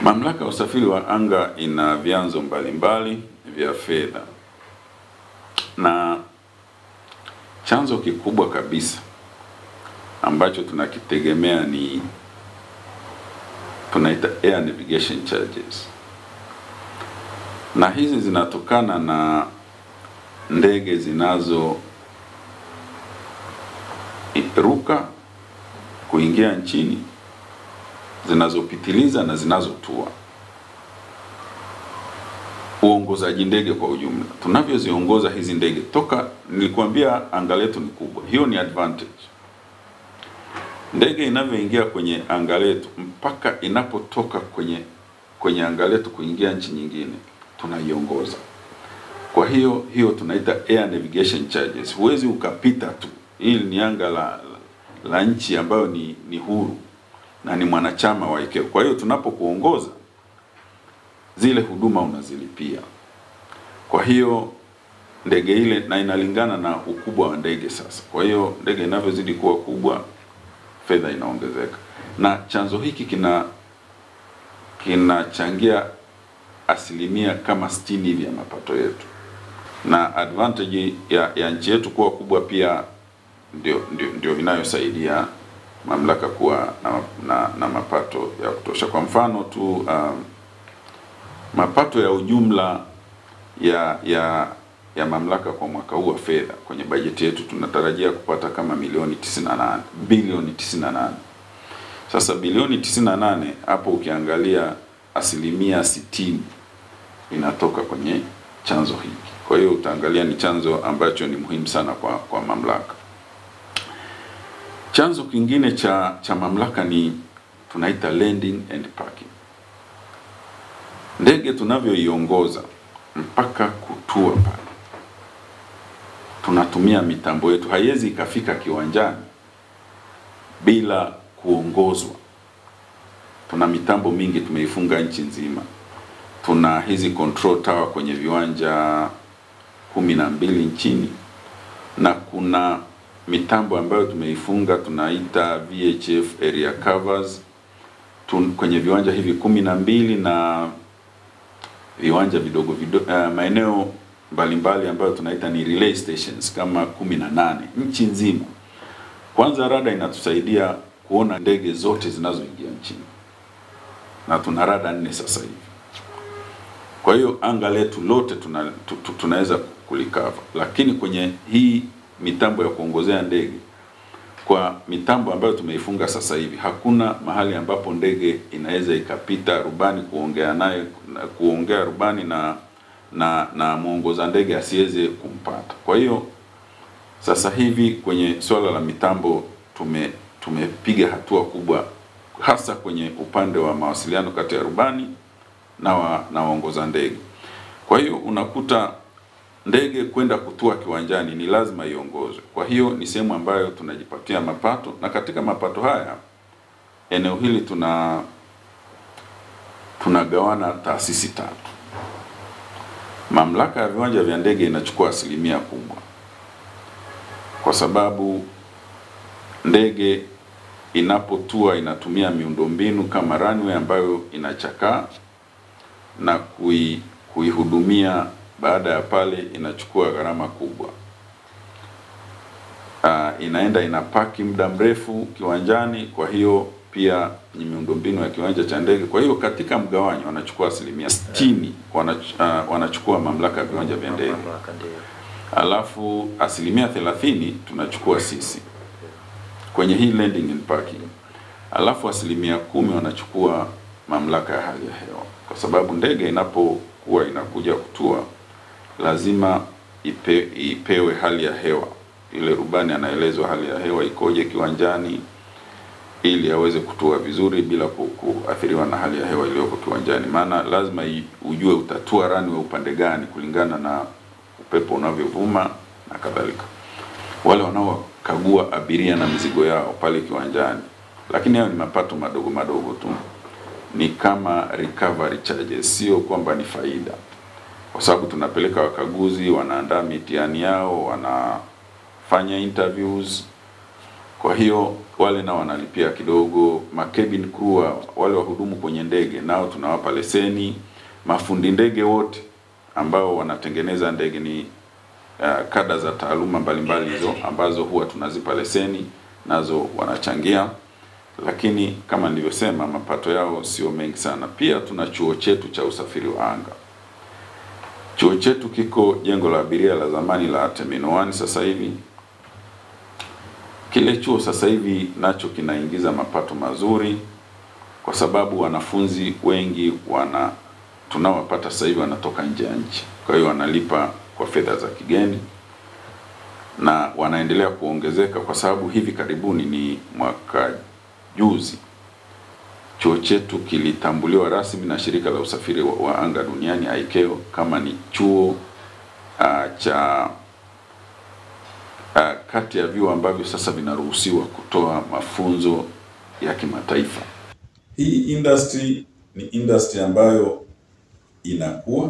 Mamlaka ya Usafiri wa Anga ina vyanzo mbalimbali vya fedha, na chanzo kikubwa kabisa ambacho tunakitegemea ni tunaita air navigation charges, na hizi zinatokana na ndege zinazo ruka kuingia nchini, zinazopitiliza na zinazotua. Uongozaji ndege kwa ujumla, tunavyoziongoza hizi ndege toka nilikwambia anga letu ni kubwa, hiyo ni advantage. Ndege inavyoingia kwenye anga letu mpaka inapotoka kwenye anga letu kuingia nchi nyingine, tunaiongoza. Kwa hiyo hiyo tunaita air navigation charges. Huwezi ukapita tu. Hili ni anga la nchi ambayo ni huru na ni mwanachama wa ICAO. Kwa hiyo tunapokuongoza zile huduma unazilipia. Kwa hiyo ndege ile, na inalingana na ukubwa wa ndege sasa. Kwa hiyo ndege inavyozidi kuwa kubwa, fedha inaongezeka. Na chanzo hiki kinachangia asilimia kama 60 hivi ya mapato yetu. Na advantage ya nchi yetu kuwa kubwa pia ndio inayosaidia mamlaka kuwa na mapato ya kutosha. Kwa mfano tu, mapato ya ujumla ya mamlaka kwa mwaka huu wa fedha kwenye bajeti yetu tunatarajia kupata kama milioni 98, bilioni 98. Sasa bilioni 98 hapo ukiangalia asilimia 60 inatoka kwenye chanzo hiki. Kwa hiyo utaangalia ni chanzo ambacho ni muhimu sana kwa mamlaka. Chanzo kingine cha mamlaka ni tunaita landing and parking. Ndege tunavyoiongoza mpaka kutua pale, tunatumia mitambo yetu. Haiwezi ikafika kiwanjani bila kuongozwa. Tuna mitambo mingi tumeifunga nchi nzima. Tuna hizi control tower kwenye viwanja 12 nchini, na kuna mitambo ambayo tumeifunga tunaita VHF area covers kwenye viwanja hivi 12 na viwanja vidogo vidogo, maeneo mbalimbali ambayo tunaita ni relay stations kama 18 nchi nzima. Kwanza rada inatusaidia kuona ndege zote zinazoingia nchini, na tuna rada 4 sasa hivi. Kwa hiyo anga letu lote tunaweza kulikava. Lakini kwenye hii mitambo ya kuongozea ndege, kwa mitambo ambayo tumeifunga sasa hivi, hakuna mahali ambapo ndege inaweza ikapita rubani kuongea naye, kuongea rubani na muongoza ndege asiweze kumpata. Kwa hiyo sasa hivi kwenye swala la mitambo tumepiga hatua kubwa, hasa kwenye upande wa mawasiliano kati ya rubani na waongoza ndege. Kwa hiyo unakuta ndege kwenda kutua kiwanjani ni lazima iongozwe. Kwa hiyo ni sehemu ambayo tunajipatia mapato, na katika mapato haya eneo hili tunagawana taasisi tatu. Mamlaka ya viwanja vya ndege inachukua asilimia kubwa, kwa sababu ndege inapotua inatumia miundombinu kama runway ambayo inachakaa, na kuihudumia baada ya pale inachukua gharama kubwa. Inaenda inapaki muda mrefu kiwanjani, kwa hiyo pia ni miundombinu ya kiwanja cha ndege. Kwa hiyo katika mgawanyo wanachukua asilimia 60, wanachukua mamlaka ya viwanja vya ndege. Alafu asilimia 30 tunachukua sisi kwenye hii landing and parking. Alafu asilimia 10 wanachukua mamlaka ya hali ya hewa, kwa sababu ndege inapokuwa inakuja kutua lazima ipewe hali ya hewa. Ile rubani anaelezwa hali ya hewa ikoje kiwanjani ili aweze kutua vizuri bila kuathiriwa na hali ya hewa iliyoko kiwanjani. Maana lazima ujue utatua runway upande gani kulingana na upepo unavyovuma na kadhalika. Wale wanaokagua abiria na mizigo yao pale kiwanjani, lakini hayo ni mapato madogo madogo tu, ni kama recovery charges, sio kwamba ni faida, kwa sababu tunapeleka wakaguzi, wanaandaa mitihani yao, wanafanya interviews. Kwa hiyo Wale nao wanalipia kidogo. Ma cabin crew, wale wahudumu kwenye ndege, nao tunawapa leseni. Mafundi ndege wote ambao wanatengeneza ndege ni kada za taaluma mbalimbali hizo ambazo huwa tunazipa leseni, nazo wanachangia, lakini kama nilivyosema mapato yao sio mengi sana. Pia tuna chuo chetu cha usafiri wa anga. Chuo chetu kiko jengo la abiria la zamani la Terminal 1 sasa hivi. Kile chuo sasa hivi nacho kinaingiza mapato mazuri kwa sababu wanafunzi wengi tunawapata sasa hivi wanatoka nje ya nchi. Kwa hiyo wanalipa kwa fedha za kigeni na wanaendelea kuongezeka kwa sababu hivi karibuni, ni mwaka juzi, chuo chetu kilitambuliwa rasmi na shirika la usafiri wa anga duniani ICAO kama ni chuo cha kati ya vyuo ambavyo sasa vinaruhusiwa kutoa mafunzo ya kimataifa. Hii industry ni industry ambayo inakuwa.